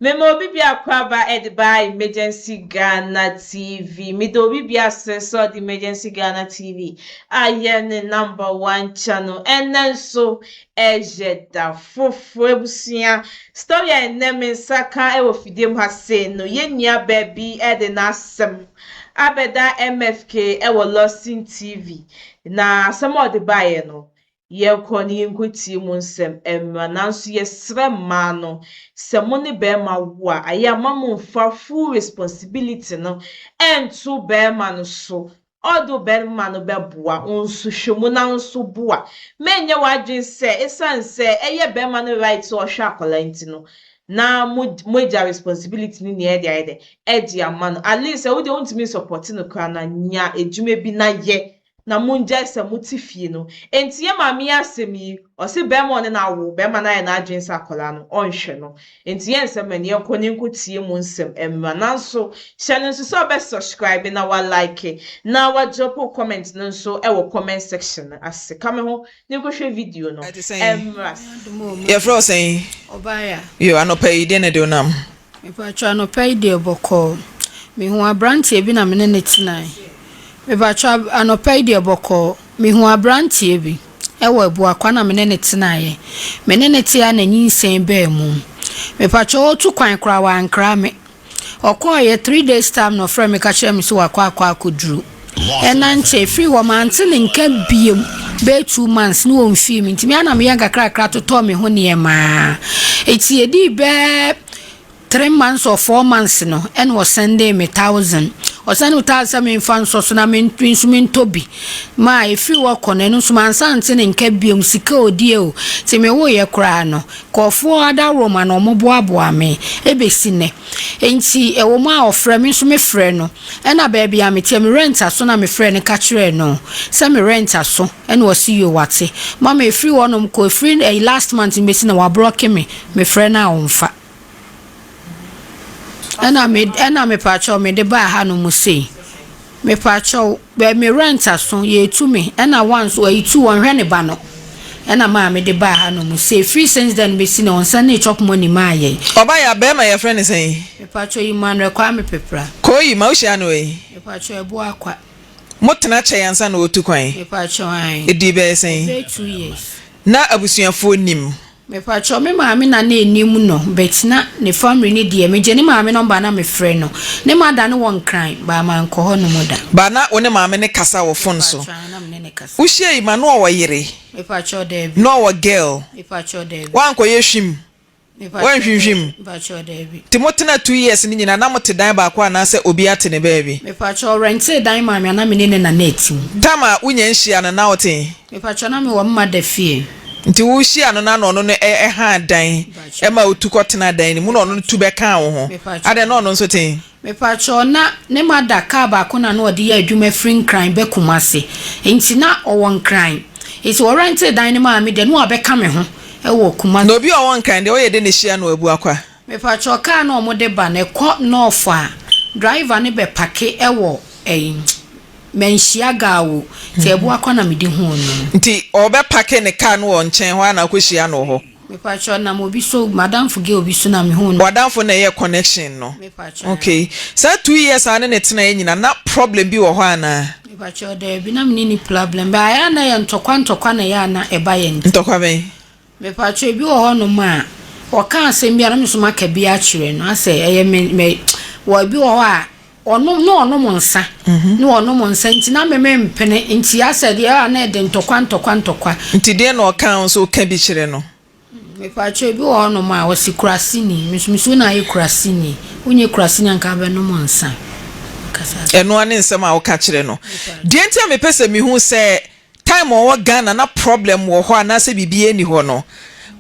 Mema obi biako aba de ba Emergency Ghana TV. Meda obi bi ase sɛ ɔde Emergency Ghana TV ayɛ ne number one channel. Ɛnnɛ nso ɛyɛ da foforɔ abusua. Story a ɛnnɛ me nsa ka wɔ fidie mu ha sei no, yɛn nua baa bi de n'asɛm abɛda MFK wɔ Lawson TV. Na asɛm a ɔde baeɛ no, Yɛnkɔ na yɛnkɔtie mu nsɛm mmra. Nanso yɛsrɛ mmaa no sɛ mo ne barima wo a, ayɛ a mma momfa full responsibility no nto barima no so. Although barima no bɛboa wo nso hwɛ mu na wo nso boa. Mɛnyɛ w'adwene sɛ ɛsiane sɛ ɛyɛ barima no right sɛ ɔhwɛ akwadaa nti no na mo moagya responsibility no nyinaa de ayɛ dɛn ɛde ama no. At least sɛ wo deɛ wontumi nsupporte no koraa no a, nya adwuma bi na yɛ na mongyae sɛ mote fie no. Enti yɛ maame yi asɛm yi, ɔse bɛɛma ɔne no awo, bɛɛma no ayɛ n'adwene sɛ akwadaa no ɔnhwɛ no. Enti yɛ nsɛm ɛne yɛnkɔ na yɛnkɔ tie mu nsɛm mmra. Nanso hyɛ no nso sɛ ɔbɛ subscribe na wa like na wa drop wo comment no nso wɔ comment section no ase. Ka me ho na yɛnkɔhwɛ video no Ɛte sɛn? mmra. Yɛfrɛ wo sɛn? Ɔbaeɛ. Yo, anɔpa yi, deɛn na ɛde wo nam? Mepakyɛw anɔpa yi deɛ bɔkɔɔ. Mehuu abranteɛ bi na me ne no tenae. Mepakyɛw anɔpa yi deɛ bɔkɔɔ. Mehuu abranteɛ bi wɔ Abuakwa na me ne no tenaeɛ. Me ne no te ara na nyinsɛn baa mu. Mepakyɛw ɔretu kwan koraa wankra me. Ɔkɔeɛ 3 days time na ɔfrɛɛ me ka kyerɛɛ me sɛ wakɔ akɔ akɔduru. Ɛna nkyɛ ɛfiri hɔ mante ne nka biom bɛyɛ 2 months ne ɔmfii me nti me ara na meyɛ nkakrakra totɔɔ me ho nneɛma. Ɛti ɛdii bɛɛ 3 months or 4 months no ɛna ɔsɛndee me 1,000. Ɔsɛndee me 1,000 sɛ memfa nsɔ so na me nso mentɔ bi. Maa ɛfiri hɔ kɔ no ɛno nso mansan ante ne nka biom sika ɔdie o. Nti mewoeɛ koraa no nkurɔfoɔ adaworoma na wɔboaboa me ɛbɛsi nnɛ. Nti ɛwɔ mu a ɔfrɛ me nso mefrɛ no. Ɛna baabi a meteɛ me rent aso na mefrɛ no ka kyerɛɛ no sɛ me rent aso ɛna ɔse yoo wate. Mama ɛfiri hɔnom kɔ ɛfiri ɛyi last month mbɛsi na wablocke me mefrɛ no a ɔmfa. Ɛna me ɛna mepakyɛw mede baa hanom sei. Mepakyɛw bɛ me rent aso yɛtu me ɛna once ɛyi two ɔnhwɛ ne ba no. Ɛna maa mede baa hanom sei firi since then bɛsi na ɔnsan ne chop money maa yɛn. Ɔba yɛ bɛrima yɛfrɛ ne sɛn? Mepakyɛw Emmanuel Kwame Pepra. Kooyi ma wohyia no yi. Mepakyɛw Abuakwa. Motena kyɛn ansa na wɔtu kwan. Mepakyɛw ae. Ɛdii bɛyɛ sɛn? Bɛyɛ 2 years. Na abusuafoɔ nim. Mepakyɛw me maame na na enim no but na ne family ne deɛ megye ne maame number na mefrɛ no. Ne mother no wɔ Nkran but mankɔ hɔ nom da. Ba na wo ne maame ne kasa wɔ phone so. Mepakyɛw na me ne ne kasa. Wohyia yi ma na ɔwɔ yere. Mepakyɛw daabi. Na ɔwɔ girl. Mepakyɛw daabi. Woankɔyɛ hwim. Mepakyɛw Woanhwinhwim. Mepakyɛw daabi. Nti motena 2 years no nyinaa na mote dan baako anaasɛ obi ate ne baabi? Mepakyɛw rentee dan maame a na me ne ne nana ati mu. Tam a wonya nhyia no na wote? Mepakyɛw na mewɔ mma da fie. Nti wohyia no na na ɔno no ɛha dan ɛma wotu kɔtena dan no mu na ɔno no tu bɛkaa wo ho. Mepakyɛw. Adɛn na ɔno nso te? Mepakyɛw na ne mother kaa baako na na ɔde yɛ adwuma firi Nkran bɛ Kumase. Nti na ɔwɔ Nkran. Nti ɔrentee dan no maa me deɛ na wabɛka me ho ɛwɔ Kumase. Na obi a ɔwɔ Nkran deɛ ɔyɛ dɛn na ehyia no Abuakwa? Mepakyɛw kaa na ɔmo ba no ɛkɔ north a driver no bɛ park ɛwɔ ɛyi Manhyia Gawo. Nti Abuakwa na mede huu no. Nti ɔbɛ park ne kaa no wɔ nkyɛn hɔ a na akɔhyia no wɔ hɔ? Mepakyɛw nam obi so madamfo girl bi so na mehuu no. W'adamfo na ɛyɛ connection no? Mepakyɛw. Okay. Saa 2 years a ne ne tena yɛ nyinaa na problem bi wɔ hɔ anaa? Mepakyɛw daabi na me ne ni problem but ayɛ a na yɛ ntɔkwa ntɔkwa na ɛyɛ a na ɛba yɛn ntam. Ntɔkwa bɛn? Mepakyɛw ebi wɔ hɔnom a ɔka asɛm bi a na me nso maka bi akyerɛ no asɛ ɛyɛ me me wɔ ebi wɔ hɔ a ɔnom na ɔnom nsa na ɔnom nsa nti na me me mpene nti asɛ deɛ a na ɛde ntɔkwa ntɔkwa ntɔkwa. Nti deɛ na ɔka wo nso woka bi kyerɛ no? Mepakyɛw ebi wɔ hɔnom a ɔsi kuraseni me nso me so na ayɛ kuraseni wonyɛ kuraseni anka abɛnom nsa. Kasa. Ɛno ara ne nsɛm a woka kyerɛ no. Deɛ nti a mepɛ sɛ mehu sɛ time a ɔwɔ Ghana na problem wɔ hɔ anaasɛ biribi nni hɔ no,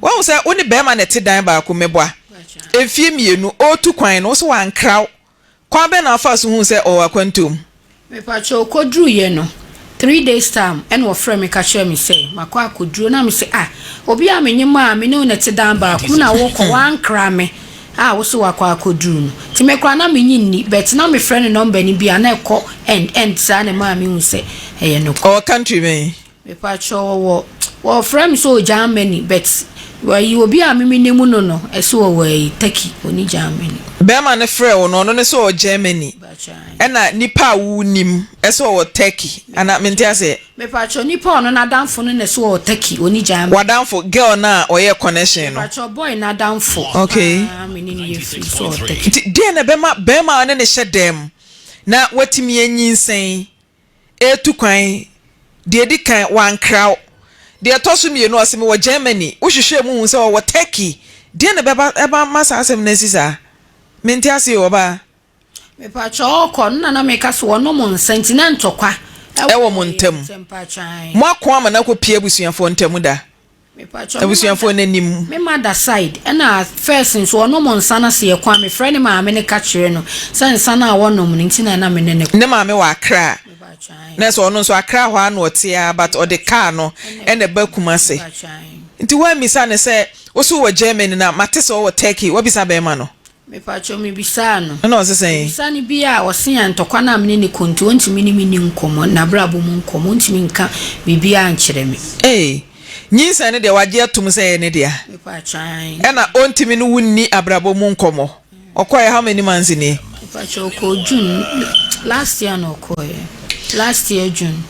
wahu sɛ wo ne bɛrima na ɛte dan baako meboa. Mfie 2 ɔretu kwan no wo so wankra wo. Kwan bɛn na wafaa so hu sɛ ɔwɔ akwantuom? Mepakyɛw okoduruiɛ no 3 days time ɛna ɔfrɛ me ka kyerɛ me sɛ makɔ akɔduro na me sɛ ah obi a menye mu a me ne wo na ɛte dan baako na wokɔ wankra me a wo so wakɔ akɔduru no nti me koraa na menye nni but na mefrɛ no number no bi a na ɛkɔ end end saa na ɛmaa mehu sɛ ɛyɛ nokorɛ. Ɔwɔ country bɛn? Mepakyɛw ɔwɔ wɔfrɛ me sɛ ɔwɔ Germany but Wayi obi a me menim no no ɛse ɔwɔ ayi Turkey ɔni Germany. Bɛɛma no frɛɛ wo no ɔno ne sɛ ɔwɔ Germany ɛna nipa a wo nim ɛsɛ ɔwɔ Turkey ana mente aseɛ. Mepakyɛw nipa a ɔno n'adamfo no na ɛse ɔwɔ Turkey ɔni Germany. W'adamfo girl no a ɔyɛɛ connection no. Mepakyɛw boy no adamfo Okay. paa me ne no yɛ free sɛ ɔwɔ Turkey. Nti deɛn na ɛbɛma bɛɛma a ɔne no hyɛ dɛm na watumi anyinsɛn retu kwan, deɛ ɛdi kan, wankra wo. Deɛ ɛtɔ so mmienu, ɔse mewɔ Germany, wohwehwɛɛ mu huu sɛ ɔwɔ Turkey. Deɛn na ɛbɛba ɛbɛma saa asɛm no asi saa? Mente aseɛ o, ɔbaa. Mepakyɛw ɔkɔ no na na meka sɛ wɔnom nsa nti na ntɔkwa Ɛwɔ mo ntam. Moako ama no akɔpie abusuafoɔ ntam da? Abusuafoɔ no anim. Me mother side ɛna first nso ɔnom nsa no se yɛkɔ a me frɛ ne maame no ka kyerɛ no sɛ nsa no a wɔnom no nti na na me ne no kɔ. Ne maame wɔ Accra na sɛ ɔno nso Accra hɔ ara na ɔte ara but ɔde car no ɛna ɛba Kumasi nti woammisa no sɛ wo so wowɔ Germany na mate sɛ wowɔ Turkey woabisa bɛɛma no? Mepakyɛw mebisaa no. Ɛna ɔse sɛn? Mebisa no bi a, ɔse a ntɔkwa no a mene no ko nti ɔntumi ne me nni nkɔmmɔ, n'abrabɔ mu nkɔmmɔ, ɔntumi nka biribiara nkyerɛ me. Ei, nyinsɛn no deɛ wagye atom sɛ ɛyɛ ne dea. Mepakyɛw ae. Ɛna ɔntumi ne wo nni abrabɔ mu nkɔmmɔ. Ɔkɔeɛ how many months nie? Mepakyɛw ɔkɔɔ June, last year na ɔkɔeɛ, last year June.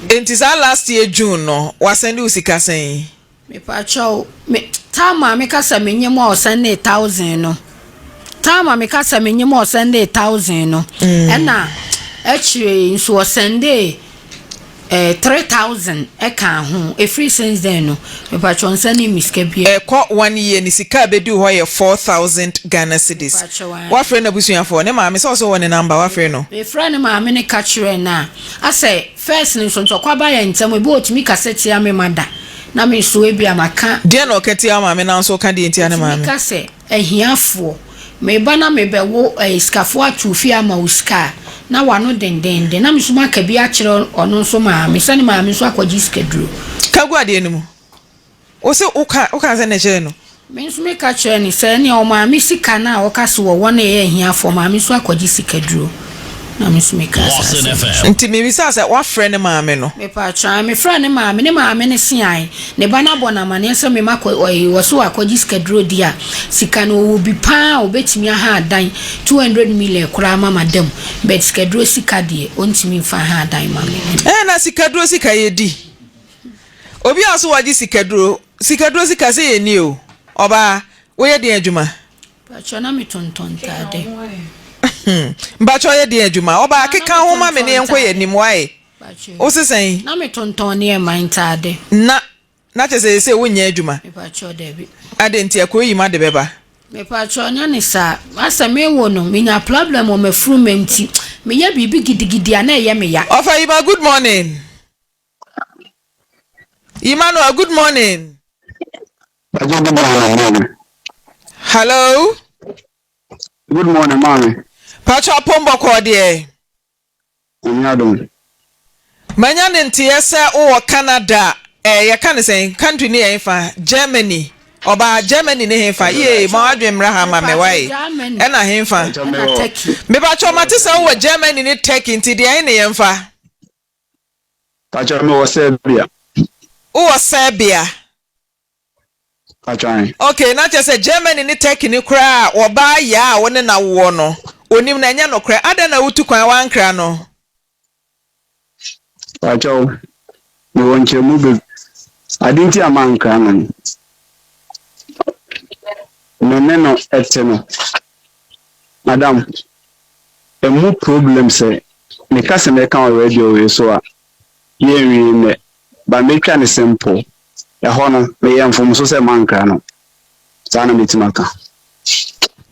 Enti saa last year June no, wasɛnde wo sika sɛn? Mepakyɛw, me time a meka sɛ menye mo a ɔsɛndee thousand no, time a meka sɛ menye mo a ɔsɛndee thousand no, ɛna akyire yi nso ɔsɛndee eh, 3000 ɛkaa ho. Ɛfiri since then no, mepakyɛw ɔnsɛndee me sika biara. Ɛkɔ one year ne sika a ɛbɛduu hɔ yɛ 4000 Ghana cedis. Mepakyɛw ae. Woafrɛ n'abusuafoɔ? Ne maame, sɛ ɔse wowɔ ne number, woafrɛ no? Mefrɛɛ ne maame no ka kyerɛɛ no a, asɛ first no nso ntɔkwa ba yɛn ntam, ebi wɔ hɔ ɔtumi kasa tia me ma da. Na me nso ebia maka. Deɛn na ɔka tia wo maame na wo nso woka deɛn tia ne maame? Metumi ka sɛ, Ahiafoɔ, meba na mebɛwo ɛɛ sikafoɔ ato fie ama wo sika a, na w'ano dendeenden. Na me nso maka bi akyerɛ ɔno nso maame sɛ ne maame nso akɔgye sikaduro. Ka gu adeɛ no mu. Wo se woka wokaa sɛn na ɛkyerɛɛ no? Me nso meka kyerɛɛ no sɛ, ɛnneɛ ɔmaame sika no a ɔka sɛ wɔwɔ no yɛ ahiafoɔ, maame nso akɔgye sikaduro. Na me nso mekaa saa asɛm no kyerɛɛ no. Nti mebisaa sɛ, woafrɛ ne maame no? Mepaakyɛw, ae, mefrɛɛ ne maame. Ne maame no se ae. Ne ba no abɔ no amaneɛ sɛ me makɔ, ɔe, ɔse wakɔgye sikaduro di a, sika no ɔwɔ bi paa a ɔbɛtumi aha adan 200 million koraa ama mada mu, but sikaduro sika deɛ, ɔntumi mfa nha adan mma me. Ɛɛ, na sikaduro sika yɛdi? Obi a ɔse wagye sikaduro, sikaduro sika sɛ yɛnni o. Ɔbaa, woyɛ deɛn adwuma? Mpakyɛ na me tontɔn ntaade. Mpakyɛ ɔyɛ deɛn adwuma? Ɔbaa, keka ho ma me ne yɛnkɔ yɛn anim, why? Wose sɛn? Na me tontɔn nneɛma, ntaade. Na, na kyerɛ sɛ seesei wonyɛ adwuma? Mepakyɛ dabi. Adɛn nti, akuro yi ma de bɛba? Mepakyɛ nyɛ ne saa. Asɛ me wo no, menya problem wɔ m'afuruma nti, meyɛ biribi gidigidi a na ɛyɛ me ya. Ɔfa Yima, good morning. Emmanuel, good morning. Good morning, mommy. Hello. Good morning, mommy. Pacho Apombɔkɔ deɛ. Nyame adom. Manya ne nteɛ sɛ wowɔ Canada. Eh, yɛka ne sɛn? Country ne yɛ hefa? Germany. Ɔbaa Germany ne hefa? Yee, ma wadwen mmra ha ma me wae. Ɛna hefa? Mepacho mate sɛ wowɔ Germany ne Turkey nti deɛ he ne yɛmfa? Pacho me wɔ Serbia. Wo wɔ Serbia? Pacho ae. Ok, na kyerɛ sɛ Germany ne Turkey no koraa a wɔbaa yaa a wo ne no awoɔ no, onim no, ɛnyɛ nokorɛ? Adɛn na wotu kwan woankra no? Pacho, me wɔ nkyerɛmu be ade nti a mankra no no, me ne no te no, madam, ɛmu problem sɛ meka sɛ mɛka wɔ radio wei so a, yɛnwie nnɛ, but mɛtwa no simple. Ɛhɔ no, meyɛɛ mfomso sɛ mankra no. Saa na mɛtumi aka.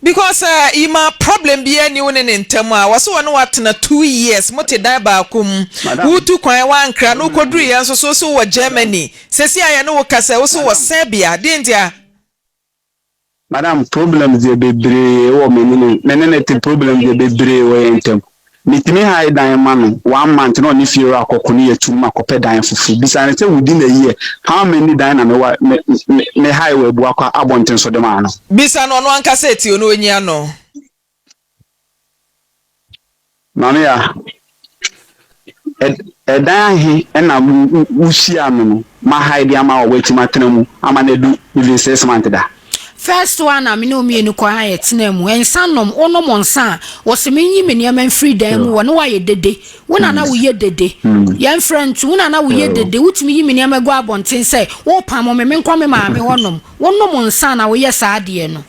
Because eh, Ima problem biara nni wo ne ne ntam a, wɔse wɔne wo atena 2 years, mote dan baako mu, Madam, wotu kwan woankra no, problem wokɔduruiɛ nso so wose wowɔ Germany, seesei a yɛne wo kasa yi wose wowɔ madam, Serbia, deɛn ntia? Madam, problems deɛ bebree wɔ me ne ne me ne no te problems deɛ bebree wɔ yɛn ntam. Metumi hae dan ma no one month na ɔne fiewura akɔko ne yɛtu no ma kɔpɛ dan foforo. Bisa no sɛ within a year how many dan na me wa me me me hae wɔ Abuakwa abɔnten so de maa no. Bisa no ɔno ankasa ɛti o na ɔnyi ano. Maame ya. Ɛdan ahe na wo hyiaa me no ma hide ama wo a woatumi atena mu ama no adu even 6 months da? First one a me ne wo mmienu kɔ ha yɛ tena mu nsa nom, wonom nsa a wɔsɛ menyi me nneɛma mfiri dan mu wɔ ne woayɛ dede. Wo na na woyɛ dede, yɛmfrɛ nto wo na na woyɛ dede. Wotumi yi me nneɛma gu abɔnten sɛ wopam me, menkɔ me maame hɔnom. Wonom nsa na woyɛ saa adeɛ no.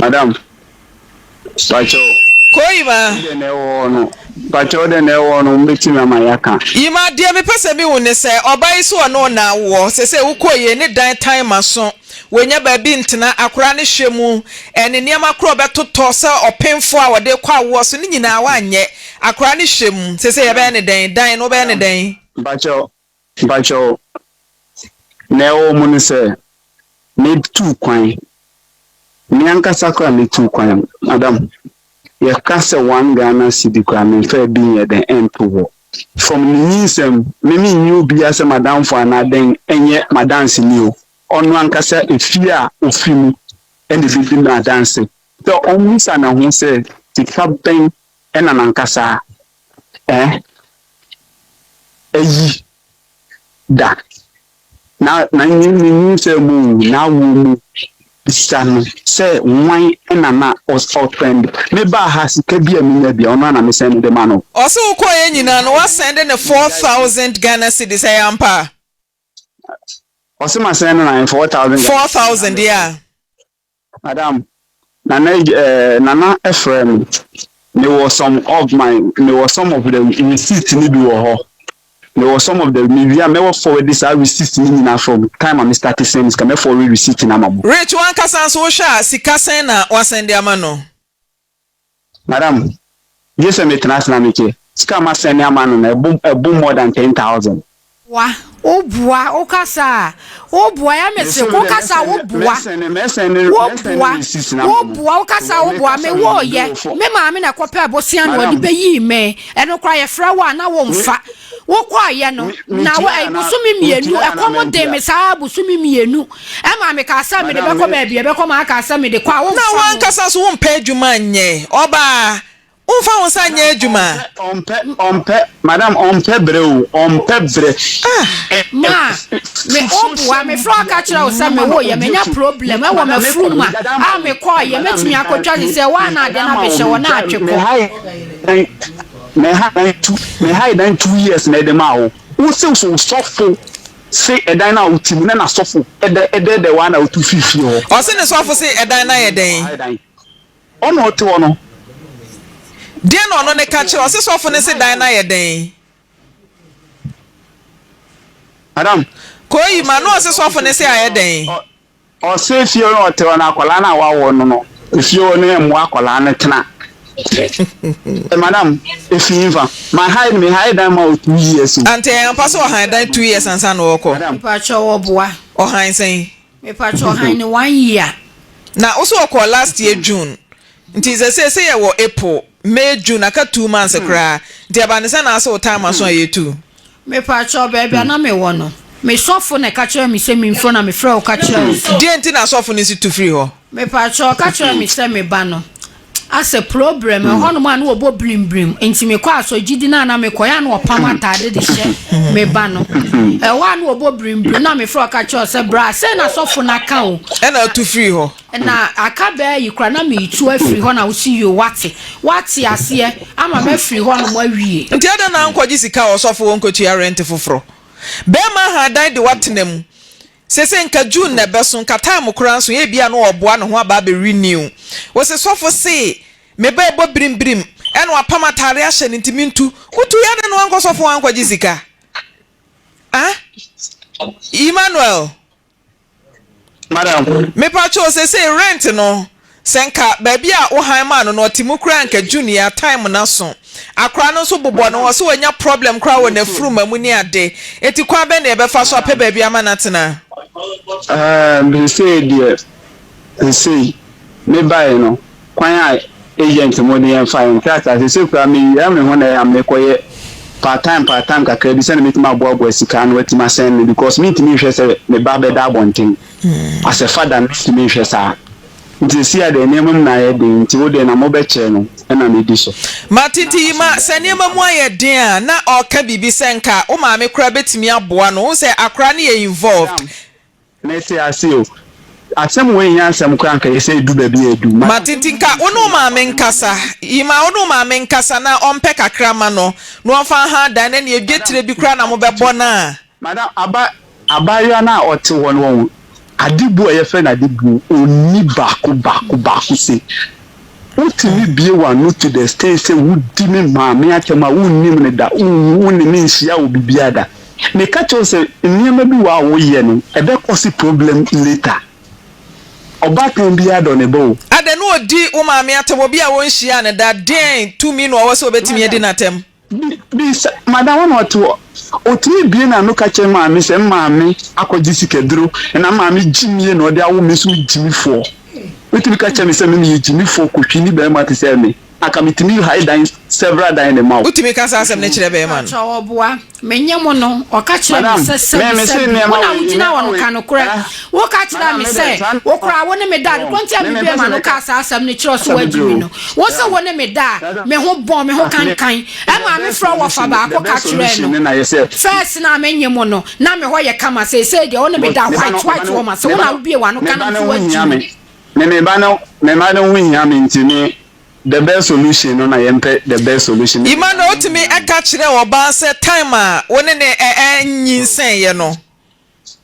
Madam, pakyɛw. Koyima. Deɛ na ɛwɔ hɔ no, pakyɛw, deɛ na ɛwɔ hɔ no, mbɛtumi ama yɛaka. Yima, deɛ mepɛ sɛ mehu ne sɛ ɔba yi so ɔno na awoɔ sɛ wokɔ yie ne dan tan ma so wɔnya baabi ntena, akora ne hwɛ mu, ɛne nneɛma korɔ ɔbɛtotɔ sɛ ɔpemfo a wɔde kɔ awoɔ so ne nyinaa woanyɛ akora ne hwɛ mu sɛ yɛbɛyɛ ne dɛn dan no, wobɛyɛ ne dɛn? Mpakyɛw, mpakyɛw, na ɛwɔ mu no sɛ metu kwan, me ankasa koraa metu kwan, madam, yɛka sɛ 1 Ghana cedi koraa memfa bi nyɛ dɛn ɛnto hɔ from ne nyinsɛm. Me menyi obiara sɛ madamfo anaa dɛn, ɛnyɛ madanseni o. Ɔno ankasa efie a ofi mu ɛna ebi di adanse sɛ ɔmmisa ne ho sɛ sika bɛn ɛna nankasa ɛyi da na ne nyinsɛm mu n'awo mu. Bisa no sɛ wan ɛna na ɔsend me baa ha. Sika bi a menya bi a, ɔno ana me send de ma no. Ɔsɛ wokɔɔyɛ nyinaa no woasend ne 4000 Ghana cedis, ɛyɛ ampa? Ɔsɛ ma send no na 4000. 4000, yeah. Madam, Nana, Nana ɛfrɛ me. Mewɔ some of my mewɔ some of the receipt ni bi wɔ hɔ. Mewɔ some of the mewia mɛwɔ forward saa receipt ni nyinaa from time a me start send sika, mɛ forward receipt na ama mo. Rich, wankasa nso wohwɛ a, sika sɛn na wasend ama no? Madam, gye sɛ metena ase na meke sika ma send ama no na ɛbo more than 10,000. Wa woboa, wokasa a woboa ya mese wokasa woboa, woboa, woboa, wokasa woboa. Me wɔɔyɛ me maame na ɛkɔpɛ abosia na ɔde bɛyii me. Ɛno kora yɛfrɛ wo a na womfa. Wokɔɔyɛ no na bosome 2 ɛkɔm de me saa bosome 2 ɛma me kaa sɛ mede bɛkɔ baabi ɛbɛkɔ ma aka sɛ mede kɔ a womfa. Na wankasa so wompɛ adwuma nyɛ, ɔbaa womfa wo nsa nyɛ adwuma. Ɔmpɛ, ɔmpɛ, madam, ɔmpɛ brɛ o, ɔmpɛ brɛ. Ma me woboa mefrɛ ɔka kyerɛ wo sɛ me woyɛ menya problem ɛwɔ m'afurum a mekɔɔyɛ mɛtumi akɔtwa se sɛ woana adeɛ no abɛhyɛ wɔ na atwe kɔ. Mehae dan 2 years na ɛde maa wo. Wo se so sɔfo se ɛdan no a wote mu na n'asɔfo ɛdɛ ɛdɛɛdɛ wa na wotu fifie hɔ. Ɔse ne sɔfo se ɛdan no ayɛ dɛn? Ɔna ɔte hɔ no. Deɛ na ɔno ne ka kyerɛ, ɔse sɔfo ne se dan no ayɛ dɛn? Madam. Kɔyi ma na ɔse sɔfo ne se ayɛ dɛn? Ɔsɛ fie no ɔte hɔ no, akwadaa no a wawo no, efie hɔ no ɛmmoa akwadaa no tena. Madam, efi nfa ma ha me ha dan ma o 2 years o. Ante ɛyɛ ampa sɛ ɔhan dan 2 years ansa na ɔkɔ? Mepakyɛ, wɔboa. Ɔhan sɛn? Mepakyɛ, ɔhan ne one year. Na wo so ɔkɔɔ last year June, nti sɛ yɛwɔ April, May, June, aka 2 months koraa, nti ɛba ne sɛ na asɛ wo time aso a yɛtu. Mepakyɛ, baabi a na mewɔ no, me sɔfo na ɛka kyerɛ me sɛ memfiri na mefrɛ wo ka kyerɛ wo sɛ Deɛ nti na asɔfo no si tu firi hɔ? Mepakyɛ, ɔka kyerɛ me sɛ meba no asɛ problem ɛhɔnom a na wɔbɔ birimbirim, nti mekɔ asɔ gyidi no a na mekɔ yɛ a na ɔpam atade de hyɛ me ba no ɛhɔ a na wɔbɔ birimbirim, na mefrɛ ɔka kyerɛ wo sɛ bra sɛ na sɔfo no aka o. Ɛna atu firi hɔ. Na aka bɛɛ yi kora na meetu afiri hɔ na wosi yo, wate aseɛ ama mafiri hɔ nom awie. Nti ɛdɛ na nkɔgye sika a ɔsɔfo wɔ nkɔtua rent foforɔ? Bɛrima ha dan de watena mu sese nka June na ɛbɛso, nka time koraa nso ebia na ɔboa ne ho aba abɛ renew. Wɔsi sɔfo se meba ɛbɔ birimbirim ɛna wapam ataare ahyɛ ne, ntumi ntu wotu yɛ de no ankɔ sɔfo ankɔgye sika. Ah, Emmanuel. Madam. Mepatwo, sese rent no, sɛ nka baabi a wohan maa no no ɔte mu koraa, nka June yɛ time na so akora no nso bobɔ no hɔ sɛ wanya problem koraa wɔ n'afuruma mu ne ade, eti kwan bɛn na yɛbɛfa so apɛ baabi ama no atena? Sesei deɛ, sesei mebaeɛ no, kwan a agent mo de yɛn fa yɛn nkrataa sesei koraa mewia me ho na ɛyɛ a mekɔyɛ part time, part time kakra bi sɛne mɛtumi aboaboa sika no atumi asɛn me, because mentumi nhwɛ sɛ me ba bɛda abɔnten. As a father, mentumi nhwɛ saa. Nti seesei a deɛ nneɛma mu na ayɛ den nti wo deɛ na mobɛkyerɛ no na medi so. Mate nti Yima sɛ nneɛma mu ayɛ den a na ɔreka biribi sɛ nka wo maame koraa bɛtumi aboa no wohu sɛ akwadaa no yɛ involved. Madam, mete ase o. Asɛm wei nyɛ asɛm koraa nka ɛsɛ ɛdu baabi a adu. Madam. Mate nti nka wo ne wo maame nkasa Yima wo ne wo maame nkasa na ɔmpɛ kakra ma no na ɔmfa nha dan na neɛ dwetire bi koraa na mobɛbɔ no a. Madam, aba abaayewa no a ɔte hɔ no wɔn adebuo a yɛfrɛ no adebuo ɔnni baako baako baako sei. Wotumi bue w'ano to the extent sɛ wodi me maame atɛm a wonnim no da, wonhu, wo ne no nhyia wɔ biribiara da. Meka kyerɛ wo sɛ nneɛma bi wɔ hɔ a woyɛ no, ɛbɛ cause problem later. Ɔbaatan biara dɔ ne ba o. Adɛn na ɔdi wo maame atɛm? Obi a wonhyiaa no da, deɛn tumi na ɔwɔ sɛ ɔbɛtumi adi no atɛm? Bi, bisa, madam hɔ na ɔte hɔ. Ɔtumi bue n'ano ka kyerɛ maame sɛ, maame akɔgye sikaduro, na maame gyimie na ɔde awo me nso me gyimifoɔ. Wotumi ka kyerɛ me sɛ me meyɛ gyimifoɔ kotwini barima te sɛ me. Anka metumi hae dan several dan de ma wo. Wotumi ka saa asɛm no kyerɛ barima no? Mpakyɛw ɔboa. Menye mo no, ɔka kyerɛɛ me Madam, sɛ, me Sɛbi, mese sɛbi, wo nneɛma na wei, wugyina nneɛma hɔ no, wei, ka nokorɛ. eh, Woka kyerɛɛ madam, me me deɛ sɛ, saa wo koraa wo ne me da. Ade oh, korɔ nti a me mibuee mempɛ sɛ m'ano mɛka kaa saa asɛm no kyerɛɛ wo sɛ kasa woagye bebree me o. no, wo se wo ne me da a, me ho bɔn, me ho Ah, me, kankan. the Ɛmaa best mefrɛɛ wɔfa solution, the baako ka best kyerɛɛ solution no. ne na yɛ sɛ, First no a menye mo no, na me hɔ yɛ kama. Seesei deɛ, wo ne me because da me ba white no, me ba white no, wɔ m'ase. me Wo ba na no, wobue w'ano me ka ba na no mese ho woagye hia me. me. Me me ba no, me ba no ho hia me nti me, the best solution no na yɛmpɛ the best solution. Me me ba Emmanuel no ho wotumi hia me. ka kyerɛɛ ɔbaa sɛ time a wo ne no nyinsɛneeɛ no,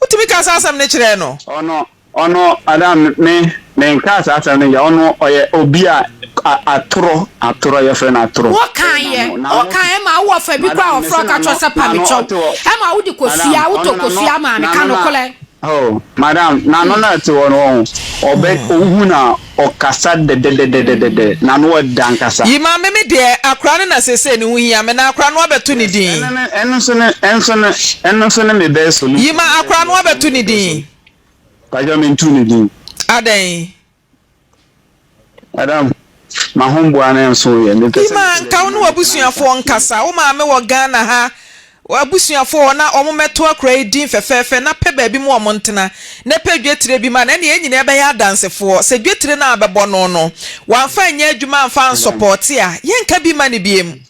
wotumi kaa saa asɛm no kyerɛɛ no? Ɔno, ɔno, madam, me, menkaa saa asɛm no yɛ, ɔno ɔyɛ obi a, a, atorɔ, atorɔ, yɛfrɛ no atorɔ. Wokaeɛ, N'ano, n'ano, wokaeɛ ma wo wɔfa bi koraa madam, mese ɔfrɛ ɔka kyerɛ n'ano, wo sɛ pa me n'ano kyɛw, ɔte hɔ, ɛma wode kosua, madam, wotɔ ɔno n'ano, kosua maa me, ka n'ano na, nokorɛ. oh, madam, n'ano na ɛte hɔ no, ɔho, ɔbɛ, ohu na ɔkasa dɛdɛdɛdɛdɛdɛ, n'ano ɔdɛ ankasa. Yi ma me me deɛ akora no na sesei ne ho hia me na akora no abɛto ne Yes, din. ɛno ne, ɛno nso ne, ɛnso ne, ɛno nso ne me best solution. Yi ma akora no abɛto ne din. Pakyɛ mentu ne din. Adɛn? Madam, m'ahomboa no nso yɛ. Mepɛ sɛ Ima, mepɛ nka wo baabi ne ma metena ansa. w'abusuafoɔ nkasa. Wo maame wɔ Ghana ha, w'abusuafoɔ wɔ hɔ na wɔmmɛto akora yi din fɛfɛɛfɛ na pɛ baabi ma wɔn ntena na pɛ dwetire bi ma no. Ɛnneɛ yɛn nyinaa bɛyɛ adansefoɔ. Sɛ dwetire no a bɛbɔ no no, wamfa anyɛ adwuma amfa Madam. ansɔpɔɔte a, yɛnka bi mma no biom.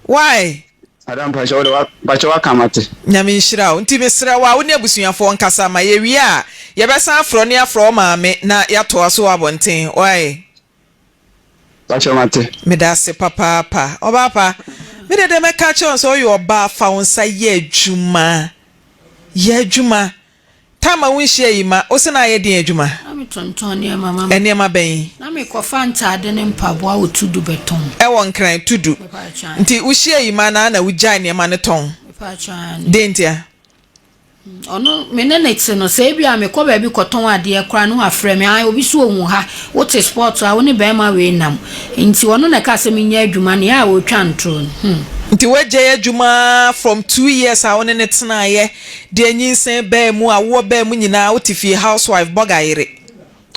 Why? Madam mpakyɛ wode wa mpakyɛ waka mate. Nyame nhyira wo. Nti mesrɛ wo a wo ne abusuafoɔ nkasa ma yɛwie a yɛbɛsan afrɛ wo ne yɛafrɛ wo maame na yɛatoa so wɔ abɔnten. Why? Mpakyɛ mate. Medase papaapa. Ɔbaa pa, me deɛ deɛ mɛka akyerɛ wo sɛ woyɛ ɔbaa fa wo nsa yɛ adwuma. Yɛ adwuma. Time a wonhyia yi ma wo se na ayɛ den adwuma? Na me tontɔn nneɛma mama. Nneɛma bɛn? Na me kɔ fa ntaade ne mpaboa wɔ Tudu bɛ tɔn. Ɛwɔ Nkran, Tudu. Mepatwa. Nti wo hyia yi ma na na wo gyae nneɛma no tɔn? Mepatwa aane. Den ntia? Ɔno me ne no te no sɛ ebi a me kɔ baabi kɔ tɔn adeɛ koraa na wafrɛ me ae obi so ohu ha wo te sport a wo ne bɛɛma wei nam nti ɔno na ɛka sɛ me nya adwuma no yɛ a ɔtwa ntoro no hmm. Nti wagyae adwuma ara from 2 years a wo ne no tenaeɛ Deɛ nyinsɛn baa mu, awoɔ baa mu nyinaa wote fie house wife bɔga yere.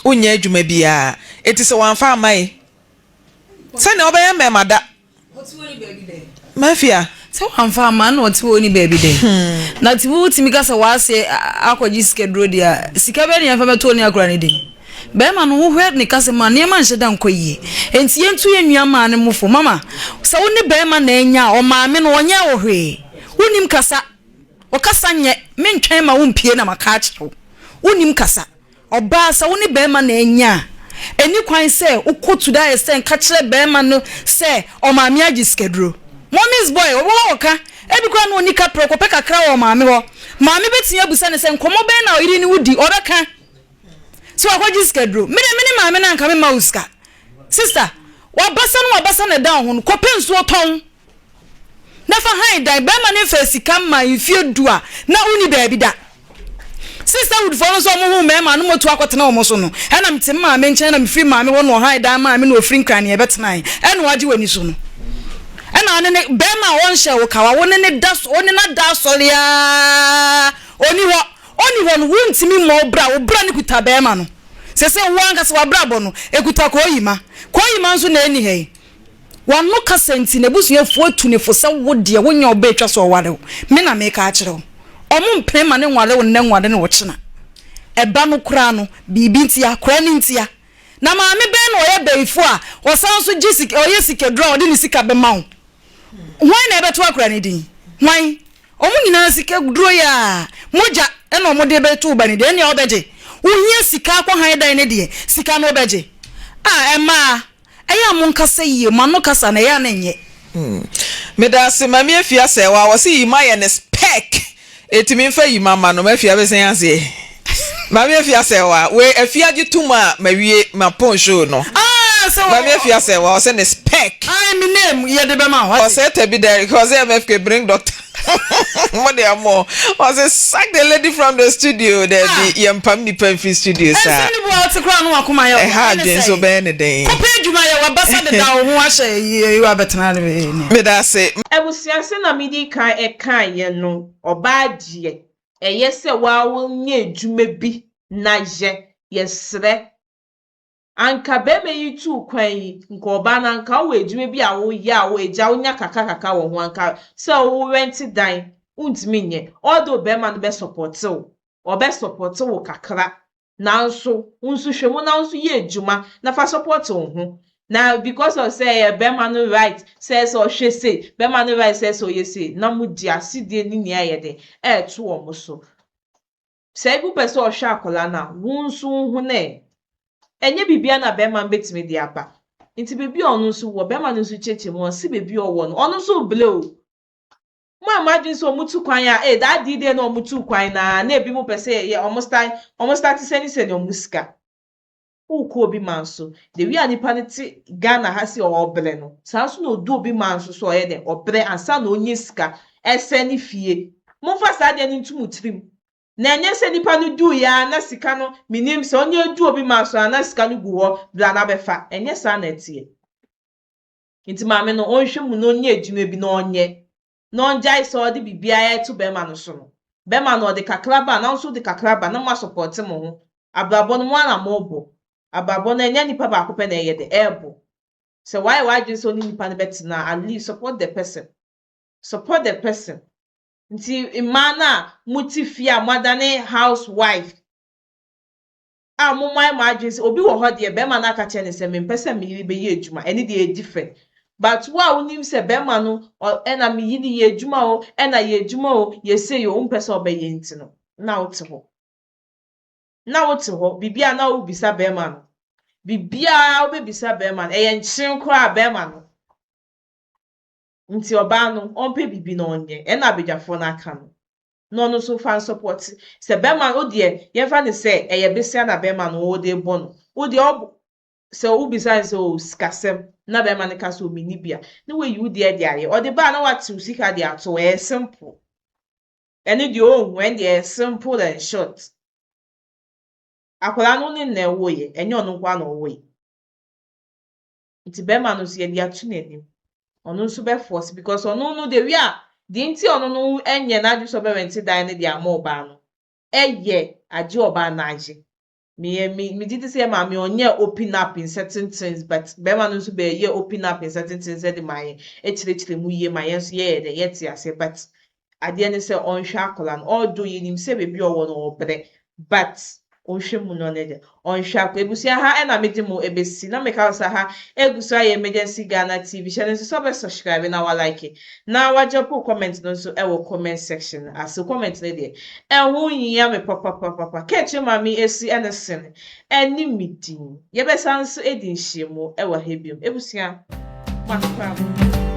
Wonyɛ adwuma biara. Enti sɛ wamfa amma ye sɛnea wobɛyɛ mmɛɛma da. Mafia. Sɛ wamfa amma a na ɔte hɔ ɔnni baabi dɛn? Na te wotumi ka sɛ w'ase akɔgye sikaduro deɛ a, sika bɛn na yɛmfa bɛto ɔne akora no din? Bɛrima no wohwɛ ne kasa mu a nneɛma nhyɛ da nkɔ yie. Enti yɛntu yɛn nua maa no mo fo. Mama, sɛ wo ne bɛrima na anya a, ɔmaame no ɔnyɛɛ wo hwee. Wonnim kasa. Ɔkasa nyɛ, mentwɛn ma wompue na maka akyerɛ wo. Wonnim kasa. Ɔbaa, sɛ wo ne barima na anya a, ɛnni kwan sɛ wokɔ to that extent ka kyerɛ barima no sɛ ɔmaame agye sikaduro. Mommy's boy, ɔwɔ hɔ a ɔka, ebi koraa na ɔnni kaprɛ, ɔkɔpɛ kakra wɔ ɔmaame hɔ. Maame bɛtumi abusa no sɛ, nkɔmmɔ bɛn na ɔyere ne wo di? Ɔbɛka sɛ wakɔgye sikaduro. Me deɛ me ne maame no anka memma wo sika. Sister, w'abasa ne w'abasa na ɛda wo ho no, kɔpɛ nsuo tɔn. Na fa hann dan barima no mfaa sika mmaa mfeɛ du a na wonni baabi da. Sisterhood foɔ no nso wɔn huu mmarima no motu akɔtena wɔn so no, ɛna mete me maame nkyɛn na mefiri maame hɔ na ɔhan dan maa me na ɔfiri Nkran na yɛbɛtenae ɛna wagye w'ani so no ɛna ɔne ne barima a ɔnhyɛ wo kawa wo ne ne da wo ne no ada asɔre aa ɔni hɔ ɔni hɔ no wontumi mmɔ wo bra wo bra no kuta barima no sɛ sɛ wo ankasa w'abrabɔ no ɛkuta kɔɔyima kɔɔyima nso na ɛni ha yi W'ano kasa nti n'abusuafoɔ atu no fo sɛ wo deɛ wonyɛ ɔbaa atwa sɛ ɔware wo. Me na meka akyerɛ wo. Ɔmo mpene ma no nware wo nnɛ nware no ɔkyena. Ɛba no koraa no, biribi ntia, koraa no ntia. Na maame bɛn na ɔyɛ bayifo a ɔsan nso gye sika, ɔyɛ sikaduro a ɔde ne sika bɛma wo? Hwan na ɛbɛto akora no din? Hwan? Wɔn nyinaa sika duro yi a, mogya na wɔde bɛto wo ba no din, ɛnneɛ wobɛgye? Wohia sika akɔ han dan no deɛ, sika no wobɛgye? Ah, mmaa, ɛyɛ a monkasa yie, mo ano kasa no ɛyɛ a na ɛnyɛ. Medase mame afia sɛ wa wɔse yima yɛ ne spec eti me nfa yima ma no mafia bɛsɛn aseɛ mame afia sɛ wa wei afia gye tum a mawie ma pon show no Ah sɛ mame afia sɛ wa ɔsɛ ne spec. Ae me name yɛde bɛma wo wate. Ɔsɛ tabi Derrick ɔsɛ MFK bring doctor mo deɛ mo ɔsɛ sack the lady from the studio daabi yɛmpam nipa mfiri studio saa. Ɛnsɛ ne bu a wote koraa no wakoma yɛ wo Ɛha ɛne adwene nso sɛn bɛyɛ ne den. kɔpɛ adwuma yɛ wabasa deda wo ho ahyɛ yi wabɛtena ne. Meda ase. Abusua sɛnea medi kan kaeɛ no ɔbaa deɛ ɛyɛ sɛ waa wo nyɛ adwuma bi na yɛ yɛsrɛ anka bɛrima yi tuu kwan yi nka ɔbaa no anka wowɔ adwuma bi a woyɛ a wo agya wonya kakra kakra wɔ ho anka sɛ wo rent dan wontumi nyɛ although bɛrima no bɛ support wo ɔbɛ support wo kakra nanso wo nso hwɛ mu na wo nso yɛ adwuma na fa support wo ho na because of sɛ ɛyɛ bɛrima no right sɛ sɛ ɔhwɛ sei bɛrima no right sɛ sɛ ɔyɛ sei na mo di asedie ne nea ɛyɛ den ɛɛto wɔn so sɛ ebi pɛ sɛ ɔhwɛ akwadaa no a wo nso wo ho nɛ ɛnyɛ biribiara na bɛrima no bɛtumi de aba nti beebi a ɔno nso wɔ bɛrima no nso kyerɛkyerɛ mu ɔsi beebi a ɔwɔ no ɔno nso bile o mo a mo adwene sɛ ɔmo tu kwan a ee daa di deɛ na ɔmo tu kwan na na ebi mo pɛ sɛ yɛ ɔmo start ɔmo start sɛni sɛni ɔmo sika wokɔ obi man so the way a nipa no te Ghana ha si ɔbrɛ no saa nso na odu obi man so so ɔyɛ dɛ ɔbrɛ ansa na onye sika ɛsɛ ne fie momfa saa deɛ no nto mo tirim na ɛnyɛ sɛ nipa no du ya na sika no minim sɛ onye du obi man so a na sika no gu hɔ bla na bɛfa ɛnyɛ saa na ɛteɛ nti maame no ɔnhwɛ mu na ɔnyɛ adwuma bi na ɔnyɛ na ɔngyae sɛ ɔde biribiara ɛto bɛrima no so no bɛrima no ɔde kakra ba na nso de kakra ba na mo asupport mo ho abrabɔ no mo ara mo bɔ abrabɔ no ɛnyɛ nipa baako pɛ na ɛyɛ de ɛɛbɔ sɛ wayɛ w'adwene sɛ ɔne nipa no bɛtena at least support the person, support the person. Nti mmaa no a mote fie a moadane housewife a mo mo ayɛ mo adwene sɛ obi wɔ hɔ deɛ bɛrima no aka kyerɛ ne sɛ mempɛ sɛ me yere bɛyɛ adwuma ɛne deɛ ɛyɛ different but wo a wonim sɛ bɛrima no ɛna me yere yɛ adwuma o ɛna yɛ adwuma o yɛsɛ yɛ o wompɛ sɛ ɔbɛyɛ nti no na wote hɔ na wote hɔ biribiara na wobisa bɛrima no biribiara wobɛbisa bɛrima no ɛyɛ nkyen koraa bɛrima no nti ɔbaa no ɔmpɛ biribi na ɔnyɛ ɛna abadwafoɔ no aka no na ɔno nso fa nsupport sɛ bɛrima no deɛ yɛmfa ne sɛ ɛyɛ besia na bɛrima no wɔde bɔ no wo deɛ ɔbɔ sɛ wobisa ne sɛ o sikasɛm na bɛrima no ka sɛ omini bi a na wayi wo deɛ de ayɛ ɔde baa na wate wo sika de ato ɛyɛ simple ɛno deɛ ɔnhu ɛno deɛ ɛyɛ simple and short akwadaa no ne na ɛwɔ yɛ ɛnyɛ ɔno nko ara na ɔwɔ yɛ nti bɛrima no nso yɛde ato n'anim ɔno nso bɛforce because ɔno no de wi a deɛ nti ɔno no nyɛ n'adwene sɛ ɔbɛrent dan no de ama ɔbaa no ɛyɛ agye ɔbaa no agye meyɛ me me gye di sɛ maame ɔnyɛ open up in certain things but bɛrima no nso bɛyɛ open up in certain things ɛde ma yɛn ɛkyerɛkyerɛ mu yie ma yɛn nso yɛyɛ dɛ yɛte aseɛ but adeɛ ne sɛ ɔnhwɛ akwadaa no ɔdo yɛnim sɛ beebi a ɔwɔ no ɔbrɛ but ɔnhwɛ mu no ɔno deɛ ɔnhwɛ akwadaa ebusua ha ɛna mede mo ebesi na meka sɛ ha egu so ayɛ Emergency Ghana TV hyɛ no nso sɛ ɔbɛ subscribe na wa like na wagye comment no nso ɛwɔ comment section ase comment no deɛ ɛho nyia me papapapapa kɛkyɛ maame esi ɛne sen ɛne mi din yɛbɛsa nso edi nhyiamu ɛwɔ ha biom ebusua makora mo.